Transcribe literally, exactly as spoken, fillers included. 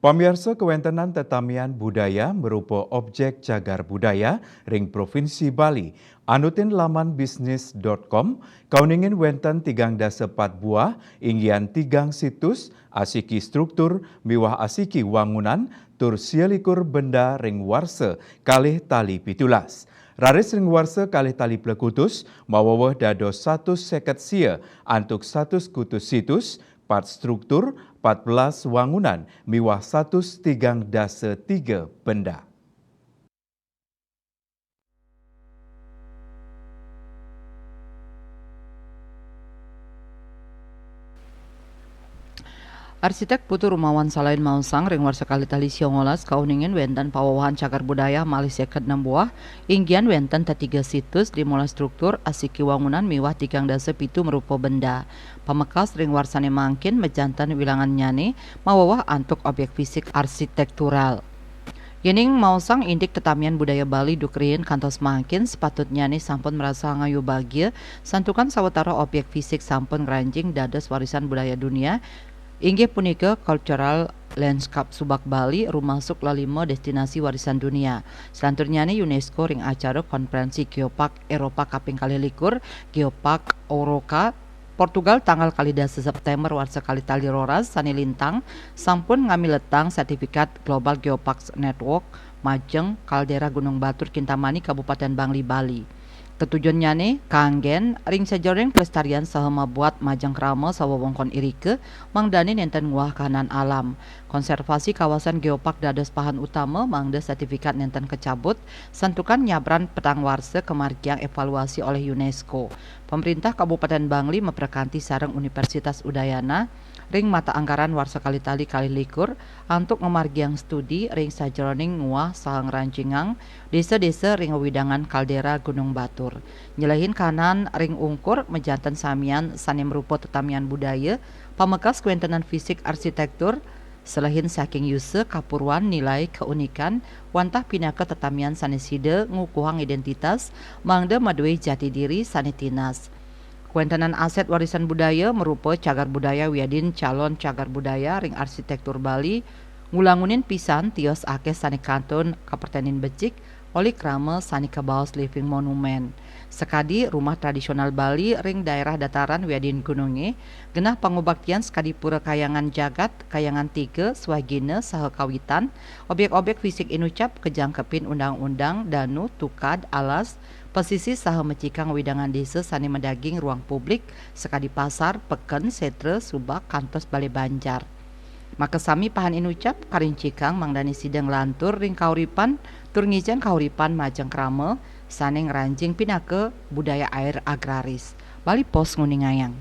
Pamiarsa, kawéntenan tetamian budaya marupa objék cagar budaya ring Provinsi Bali. Anutin laman bisnis dot com, kauningin wénten tigang dasa pat buah, inggihan tigang situs, asiki struktur, miwah asiki wangunan, tur sia likur benda ring warsa kalih tali pitulas. Raris ring warsa kalih tali plekutus, maweweh dados satus séket sia antuk satus kutus situs, pat struktur, pat belas wangunan, miwah satus tigang dasa tiga benda. Arsiték Putu Rumawan Salain maosang ring warsa kalih tali sia welas kauningin wénten pawewehan cagar budaya malih séket nem buah, inggihan wénten tetiga situs, limolas struktur, asiki wangunan miwah tigang dasa pitu marupa benda. Pamekas ring warsané mangkin majanten wilangannyané maweweh antuk objék fisik arsitektural. Yéning maosang indik tetamian budaya Bali duk riin kantos mangkin, sapatutnyané sampun marasa ngayu bagia, santukan sawatara objék fisik sampun ngranjing dados warisan budaya dunia, inggih punika Cultural Landscape Subak Bali, rumasuk lelima déstinasi warisan dunia. Selanturnyané UNESCO ring acara Konferensi Geopark Eropa kaping kalih likur, Geopark Oroca, Portugal, tanggal kalih dasa Séptémber warsa kalih tali roras sané lintang, sampun ngamiletang sertifikat Global Geoparks Network majeng Kaldera Gunung Batur, Kintamani, Kabupatén Bangli, Bali. Tetujunnyané kanggén ring sajeroning pelestarian saha mabuat majeng krama sawewengkon irika, mangdané nénten nguah kahanan alam. Konservasi kawasan geopark dados pahan utama mangda sertifikat nénten kacabut, santukan nyabran petang warsa kamargiang evaluasi olih UNESCO. Pamréntah Kabupatén Bangli maprakanti sareng Universitas Udayana ring mata anggaran warsa kalih tali kalih likur antuk ngamargiang studi ring sajeroning nguah saha ngrancingang désa-désa ring wewidangan kaldera Gunung Batur. Nyelehin kahanan ring ungkur, majanten samian sané marupa tetamian budaya, pamekas kawéntenan fisik arsitektur, selehin saking yusa, kapurwan, nilai, kaunikan, wantah pinaka tetamian sané sida ngukuhang identitas, mangda madué jati diri sané tinas. Kawéntenan asét warisan budaya marupa cagar budaya wiadin calon cagar budaya ring arsitektur Bali, ngulangunin pisan tios akéh sané kantun kaperténin becik, olih krama sané kabaos living monument. Sakadi rumah tradisional Bali ring daerah dataran wiadin gunungé, genah pangubaktian sakadi Pura Kahyangan Jagat, Kahyangan Tiga, Swagina, saha kawitan, objék-objék fisik inucap kajangkepin undang-undang, danu, tukad, alas, pasisi saha mecikang wewidangan désa sané madaging ruang publik, sakadi pasar, peken, sétra, subak, kantos balé banjar. Makasami pahan inucap, karincikang mangdané sida nglantur ring kauripan, tur ngicén kauripan majeng krama, sané ngranjing pinaka budaya air agraris. Bali Post nguningayang.